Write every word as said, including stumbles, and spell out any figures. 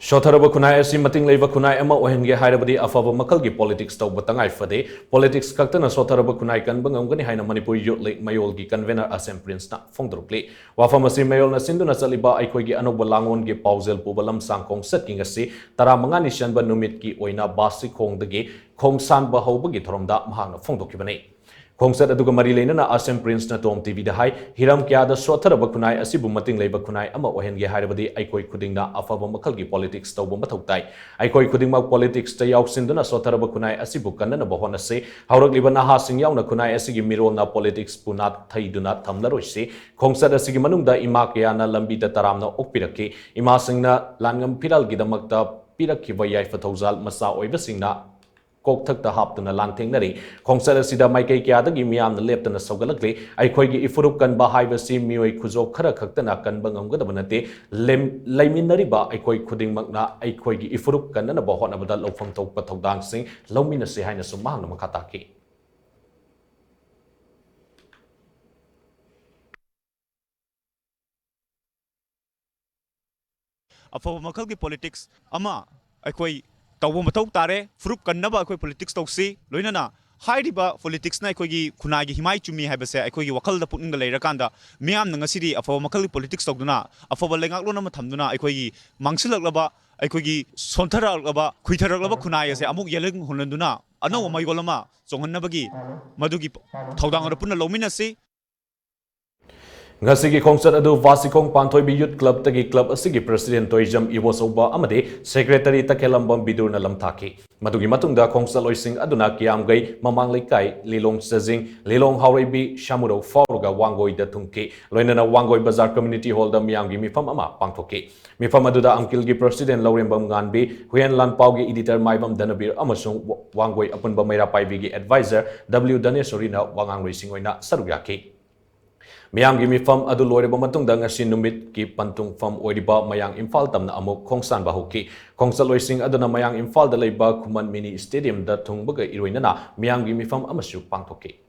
ꯁꯣꯠꯊꯔꯕ ꯈꯨꯟꯅꯥꯏ ꯑꯁꯤ ꯃꯇꯤꯡ ꯂꯩꯕ ꯈꯨꯟꯅꯥꯏ ꯑꯃ ꯑꯣꯏꯍꯟꯒꯦ ꯍꯥꯏꯔꯕꯗꯤ ꯑꯐꯕ ꯃꯈꯜꯒꯤ politics ꯇꯧꯕ ꯇꯉꯥꯏ ꯐꯗꯦ꯫ Politics ꯈꯛꯇꯅ ꯁꯣꯠꯊꯔꯕ ꯈꯨꯟꯅꯥꯏ ꯀꯟꯕ ꯉꯝꯒꯅꯤ ꯍꯥꯏꯅ ꯃꯅꯤꯄꯨꯔ ꯌꯨꯠ ꯂꯤꯒ ꯃꯌꯣꯜꯒꯤ convener ꯑꯁꯦꯝ ꯄ꯭ꯔꯤꯟꯁꯅ ꯐꯣꯡꯗꯣꯔꯛꯂꯤ꯫ ꯋꯥꯐꯝ ꯑꯁꯤ ꯃꯌꯣꯜꯅ ꯁꯤꯟꯗꯨꯅ ꯆꯠꯂꯤꯕ ꯑꯩꯈꯣꯏꯒꯤ ꯑꯅꯧꯕ ꯂꯥꯡꯂꯣꯟꯒꯤ ꯄꯥꯎꯖꯦꯜ ꯄꯨꯕ ꯂꯝꯁꯥꯡ ꯈꯣꯡꯆꯠꯀꯤ ꯉꯁꯤ ꯇꯔꯥꯃꯉꯥꯅꯤ ꯆꯟꯕ ꯅꯨꯃꯤꯠꯀꯤ ꯑꯣꯏꯅ ꯕꯥꯁꯤꯈꯣꯡꯗꯒꯤ ꯈꯣꯡꯁꯥꯟꯕ ꯍꯧꯕꯒꯤ ꯊꯧꯔꯝꯗ ꯃꯍꯥꯛꯅ ꯐꯣꯡꯗꯣꯛꯈꯤꯕꯅꯤ꯫ ꯈꯣꯡꯆꯠ ꯑꯗꯨꯒ ꯃꯔꯤ ꯂꯩꯅꯅ ꯑꯁꯦꯝ ꯄ꯭ꯔꯤꯟꯁꯅ ꯇꯣꯝ ꯇꯤꯚꯤꯗ ꯍꯥꯏ, ꯍꯤꯔꯝ ꯀꯌꯥꯗ ꯁꯣꯠꯊꯔꯕ ꯈꯨꯟꯅꯥꯏ ꯑꯁꯤꯕꯨ ꯃꯇꯤꯡ ꯂꯩꯕ ꯈꯨꯟꯅꯥꯏ ꯑꯃ ꯑꯣꯏꯍꯟꯒꯦ ꯍꯥꯏꯔꯕꯗꯤ ꯑꯩꯈꯣꯏ ꯈꯨꯗꯤꯡꯅ ꯑꯐꯕ ꯃꯈꯜꯒꯤ politics ꯇꯧꯕ ꯃꯊꯧ ꯇꯥꯏ꯫ ꯑꯩꯈꯣꯏ ꯈꯨꯗꯤꯡꯃꯛ politicsꯇ ꯌꯥꯎꯁꯤꯟꯗꯨꯅ ꯁꯣꯠꯊꯔꯕ ꯈꯨꯟꯅꯥꯏ ꯑꯁꯤꯕꯨ ꯀꯟꯅꯅꯕ ꯍꯣꯠꯅꯁꯤ꯫ ꯍꯧꯔꯛꯂꯤꯕ ꯅꯍꯥꯁꯤꯡ ꯌꯥꯎꯅ ꯈꯨꯟꯅꯥꯏ ꯑꯁꯤꯒꯤ ꯃꯤꯔꯣꯜꯅ politicsꯄꯨ ꯅꯥꯊꯩꯗꯨꯅ ꯊꯝꯂꯔꯣꯏꯁꯤ꯫ ꯈꯣꯡꯆꯠ ꯑꯁꯤꯒꯤ ꯃꯅꯨꯡꯗ ꯏꯃꯥ ꯀꯌꯥꯅ ꯂꯝꯕꯤꯗ ꯇꯔꯥꯝꯅ ꯑꯣꯛꯄꯤꯔꯛꯈꯤ꯫ ꯏꯃꯥꯁꯤꯡꯅ ꯂꯥꯟꯉꯝ ꯐꯤꯔꯥꯜꯒꯤꯗꯃꯛꯇ ꯄꯤꯔꯛꯈꯤꯕ ꯌꯥꯏꯐ ꯊꯧꯖꯥꯜ ꯃꯆꯥ ꯑꯣꯏꯕꯁꯤꯡꯅ ꯀꯣꯛꯊꯛꯇ ꯍꯥꯞꯇꯨꯅ ꯂꯥꯟꯊꯦꯡꯅꯔꯤ꯫ ꯈꯣꯡꯆꯠ ꯑꯁꯤꯗ ꯃꯥꯏꯀꯩ ꯀꯌꯥꯗꯒꯤ ꯃꯤꯌꯥꯝꯅ ꯂꯦꯞꯇꯅ ꯁꯧꯒꯠꯂꯛꯂꯤ꯫ ꯑꯩꯈꯣꯏꯒꯤ ꯏꯐꯨꯔꯨꯞ ꯀꯟꯕ ꯍꯥꯏꯕꯁꯤ ꯃꯤꯑꯣꯏ ꯈꯨꯖꯣꯞ ꯈꯔ ꯈꯛꯇꯅ ꯀꯟꯕ ꯉꯝꯒꯗꯕ ꯅꯠꯇꯦ꯫ ꯂꯦꯝ-, ꯂꯩꯃꯤꯟꯅꯔꯤꯕ ꯑꯩꯈꯣꯏ ꯈꯨꯗꯤꯡꯃꯛꯅ ꯑꯩꯈꯣꯏꯒꯤ ꯏꯐꯨꯔꯨꯞ ꯀꯟꯅꯅꯕ ꯍꯣꯠꯅꯕꯗ ꯂꯧꯐꯝ ꯊꯣꯛꯄ ꯊꯧꯗꯥꯡꯁꯤꯡ ꯂꯧꯃꯤꯟꯅꯁꯤ ꯍꯥꯏꯅꯁꯨ ꯃꯍꯥꯛꯅ ꯃꯈꯥ ꯇꯥꯈꯤ꯫ ꯑꯐꯕ ꯃꯈꯜꯒꯤ politics ꯑꯃ ꯑꯩꯈꯣꯏ ꯇꯧꯕ ꯃꯊꯧ ꯇꯥꯔꯦ꯫ ꯐꯨꯔꯨꯞ ꯀꯟꯅꯕ ꯑꯩꯈꯣꯏ politics ꯇꯧꯁꯤ꯫ ꯂꯣꯏꯅꯅ ꯍꯥꯏꯔꯤꯕ politicsꯅ ꯑꯩꯈꯣꯏꯒꯤ ꯈꯨꯟꯅꯥꯏꯒꯤ ꯍꯤꯃꯥꯏ ꯆꯨꯝꯃꯤ ꯍꯥꯏꯕꯁꯦ ꯑꯩꯈꯣꯏꯒꯤ ꯋꯥꯈꯜꯗ ꯄꯨꯛꯅꯤꯡꯗ ꯂꯩꯔꯀꯥꯟꯗ ꯃꯤꯌꯥꯝꯅ ꯉꯁꯤꯗꯤ ꯑꯐꯕ ꯃꯈꯜꯒꯤ politics ꯇꯧꯗꯨꯅ ꯑꯐꯕ ꯂꯩꯉꯥꯛꯂꯣꯟ ꯑꯃ ꯊꯝꯗꯨꯅ ꯑꯩꯈꯣꯏꯒꯤ ꯃꯥꯡꯁꯤꯜꯂꯛꯂꯕ, ꯑꯩꯈꯣꯏꯒꯤ ꯁꯣꯟꯊꯔꯛꯂꯕ, ꯈꯨꯏꯊꯔꯛꯂꯕ ꯈꯨꯟꯅꯥꯏ ꯑꯁꯦ ꯑꯃꯨꯛ ꯌꯦꯜꯍꯟ ꯍꯨꯜꯍꯟꯗꯨꯅ ꯑꯅꯧꯕ ꯃꯩꯒꯣꯜ ꯑꯃ ꯆꯣꯡꯍꯟꯅꯕꯒꯤ ꯃꯗꯨꯒꯤ ꯊꯧꯗꯥꯡ ꯑꯗꯨ ꯄꯨꯟꯅ ꯂꯧꯃꯤꯟꯅꯁꯤ꯫ ꯉꯁꯤꯒꯤ ꯈꯣꯡꯆꯠ ꯑꯗꯨ ꯚꯥꯁꯤꯈꯣꯡ ꯄꯥꯟꯊꯣꯏꯕꯤ ꯌꯨꯠ ꯀ꯭ꯂꯕꯇꯒꯤ ꯀ꯭ꯂꯕ ꯑꯁꯤꯒꯤ ꯄ꯭ꯔꯁꯤꯗꯦꯟ ꯇꯣꯏꯖꯝ ꯏꯕꯣꯆꯧꯕ ꯑꯃꯗꯤ ꯁꯦꯀ꯭ꯔꯦꯇꯔꯤ ꯇꯈꯦꯜꯂꯝꯕꯝ ꯕꯤꯗꯨꯔꯅ ꯂꯝꯊꯥꯈꯤ꯫ ꯃꯗꯨꯒꯤ ꯃꯇꯨꯡꯗ ꯈꯣꯡꯆꯠꯂꯣꯏꯁꯤꯡ ꯑꯗꯨꯅ ꯀꯤꯌꯥꯝꯒꯩ ꯃꯃꯥꯡ ꯂꯩꯀꯥꯏ, ꯂꯤꯂꯣꯡ ꯆꯖꯤꯡ, ꯂꯤꯂꯣꯡ ꯍꯥꯎꯔꯩꯕꯤ ꯁꯥꯃꯨꯔꯧ ꯐꯥꯎꯔꯒ ꯋꯥꯡꯒꯣꯏꯗ ꯊꯨꯡꯈꯤ꯫ ꯂꯣꯏꯅꯅ ꯋꯥꯡꯒꯣꯏ ꯕꯖꯥꯔ community hallꯗ ꯃꯤꯌꯥꯝꯒꯤ ꯃꯤꯐꯝ ꯑꯃ ꯄꯥꯡꯊꯣꯛꯈꯤ꯫ ꯃꯤꯐꯝ ꯑꯗꯨꯗ ꯑꯝꯀꯤꯜꯒꯤ ꯄ꯭ꯔꯁꯤꯗꯦꯟ ꯂꯧꯔꯦꯝꯕꯝ ꯉꯥꯟꯕꯤ, ꯍꯨꯌꯦꯟ ꯂꯥꯟꯄꯥꯎꯒꯤ editor ꯃꯥꯏꯕꯝ ꯙꯅꯕꯤꯔ ꯑꯃꯁꯨꯡ ꯋꯥꯡꯒꯣꯏ ꯑꯄꯨꯟꯕ ꯃꯩꯔꯥ ꯄꯥꯏꯕꯤꯒꯤ advisor ꯗꯕ꯭ꯂꯤꯎ ꯙꯅꯦꯁꯣꯔꯤꯅ ꯋꯥꯉꯥꯡꯂꯣꯏꯁꯤꯡ ꯑꯣꯏꯅ ꯁꯔꯨꯛ ꯌꯥꯈꯤ꯫ ꯃꯤꯌꯥꯝꯒꯤ ꯃꯤꯐꯝ ꯑꯗꯨ ꯂꯣꯏꯔꯕ ꯃꯇꯨꯡꯗ ꯉꯁꯤ ꯅꯨꯃꯤꯠꯀꯤ ꯄꯟꯊꯨꯡꯐꯝ ꯑꯣꯏꯔꯤꯕ ꯃꯌꯥꯡ ꯏꯝꯐꯥꯜ ꯇꯝꯅ ꯑꯃꯨꯛ ꯈꯣꯡꯁꯥꯟꯕ ꯍꯧꯈꯤ꯫ ꯈꯣꯡꯆꯠꯂꯣꯏꯁꯤꯡ ꯑꯗꯨꯅ ꯃꯌꯥꯡ ꯏꯝꯐꯥꯜꯗ ꯂꯩꯕ ꯈꯨꯃꯟ mini stadia ꯊꯨꯡꯕꯒ ꯏꯔꯣꯏꯅꯅ ꯃꯤꯌꯥꯝꯒꯤ ꯃꯤꯐꯝ ꯑꯃꯁꯨ ꯄꯥꯡꯊꯣꯛꯈꯤ꯫